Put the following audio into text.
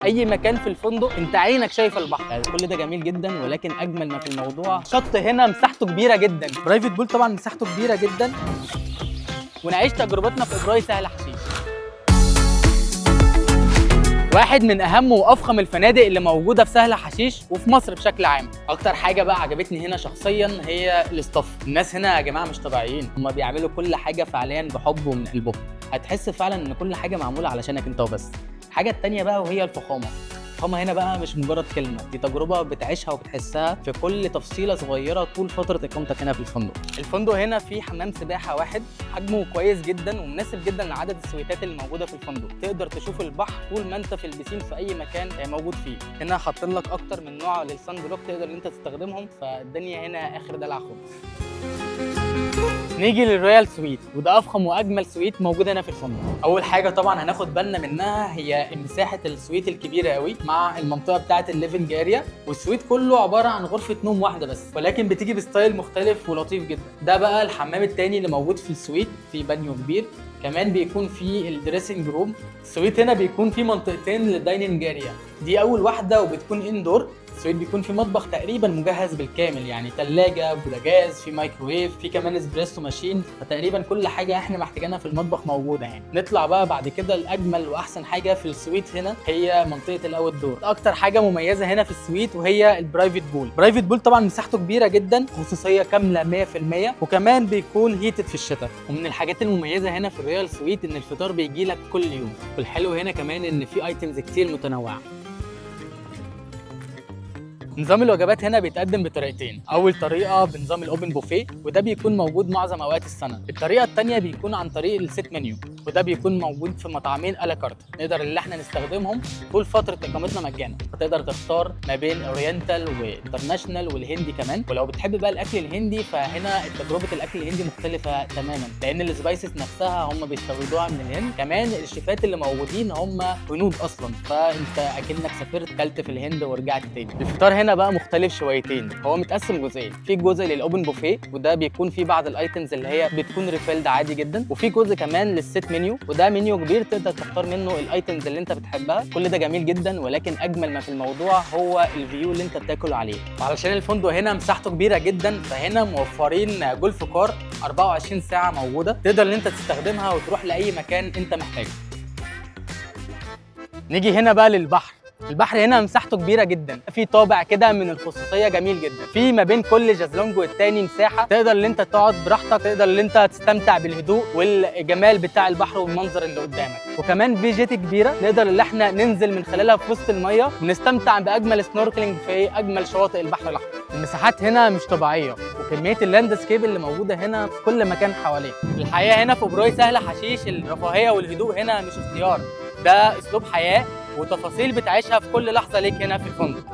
اي مكان في الفندق انت عينك شايفه البحر. يعني كل ده جميل جدا، ولكن اجمل ما في الموضوع شط هنا مساحته كبيرة جدا، private pool طبعا مساحته كبيرة جدا. ونعيش تجربتنا في اوبراي سهل حشيش، واحد من اهم وافخم الفنادق اللي موجودة في سهل حشيش وفي مصر بشكل عام. اكتر حاجة بقى عجبتني هنا شخصيا هي ال staff. الناس هنا يا جماعة مش طبيعيين، هم بيعملوا كل حاجة فعليا بحب ومن قلبهم. هتحس فعلا ان كل حاجة معمولة علشانك انت وبس. الحاجة التانية بقى وهي الفخامه. الفخامة هنا بقى مش مجرد كلمه، دي تجربه بتعيشها وبتحسها في كل تفصيله صغيرة طول فترة اقامتك هنا في الفندق. الفندق هنا فيه حمام سباحة واحد حجمه كويس جدا ومناسب جدا لعدد السويتات اللي موجودة في الفندق. تقدر تشوف البحر طول ما انت في البسين في اي مكان موجود فيه. هنا حاطين لك اكتر من نوع لل sun block تقدر ان انت تستخدمهم، فالدنيا هنا اخر دلع خالص. نيجي لل royal suite، وده افخم واجمل suite موجود هنا في الفندق. اول حاجة طبعا هناخد بالنا منها هي مساحة ال suite الكبيرة قوي مع المنطقة بتاعه ال living area. وال suite كله عبارة عن غرفة نوم واحدة بس، ولكن بتيجي ب style مختلف ولطيف جدا. ده بقى الحمام التاني اللي موجود في ال suite، في بانيو كبير، كمان بيكون في ال dressing room. ال suite هنا بيكون فيه منطقتين لل dining area، دي اول واحدة وبتكون indoor. ال suite بيكون في مطبخ تقريبا مجهز بالكامل، يعني ثلاجه، بوتاجاز، في مايكروويف، في كمان espresso machine، فتقريبا كل حاجة احنا محتاجينها في المطبخ موجودة. يعني نطلع بقى بعد كده لاجمل واحسن حاجة في ال suite هنا، هي منطقة ال outdoor. اكتر حاجة مميزة هنا في ال suite وهي ال private pool. private pool طبعا مساحته كبيرة جدا، خصوصية كاملة 100%، وكمان بيكون heated في الشتاء. ومن الحاجات المميزة هنا في ال royal suite ان الفطار بيجي لك كل يوم. والحلو هنا كمان ان في items كتير متنوعه. نظام الوجبات هنا بيتقدم بطريقتين. اول طريقه بنظام ال open buffet، وده بيكون موجود معظم اوقات السنه. الطريقة الثانية بيكون عن طريق ال set menu، وده بيكون موجود في مطعمين à la carte نقدر اللي احنا نستخدمهم طول فترة اقامتنا مجانا. فتقدر تختار ما بين oriental و international والهندي كمان. ولو بتحب بقى الاكل الهندي فهنا تجربه الاكل الهندي مختلفة تماما، لان ال spices نفسها هم بيستوردوها من الهند. كمان الشيفات اللي موجودين هم هنود اصلا، فانت اكنك سافرت كلت في الهند ورجعت تاني. الفطار هنا بقى مختلف شويتين، هو متقسم جزئين. في جزء لل open buffet، وده بيكون فيه بعض ال items اللي هي بتكون refilled عادي جدا، وفي جزء كمان لل set menu، وده منيو كبير تقدر تختار منه ال items اللي انت بتحبها. كل ده جميل جدا، ولكن اجمل ما في الموضوع هو ال view اللي انت بتاكل عليه. وعلشان الفندق هنا مساحته كبيرة جدا، فهنا موفرين golf car 24 ساعة موجودة تقدر ان انت تستخدمها وتروح لاي مكان انت محتاجه. نيجي هنا بقى للبحر. البحر هنا مساحته كبيرة جدا، في طابع كده من الخصوصية جميل جدا. في ما بين كل جازلونج والتاني مساحة تقدر ان انت تقعد براحتك، تقدر ان انت تستمتع بالهدوء والجمال بتاع البحر والمنظر اللي قدامك. وكمان في jetty كبيرة نقدر ان احنا ننزل من خلالها في وسط المية ونستمتع باجمل snorkeling في اجمل شواطئ البحر الاحمر. المساحات هنا مش طبيعيه، وكمية ال landscape اللي موجودة هنا في كل مكان حواليك. الحياة هنا في اوبروي سهل حشيش، الرفاهية والهدوء هنا مش اختيار، ده اسلوب حياة وتفاصيل بتعيشها في كل لحظة ليك هنا في الفندق.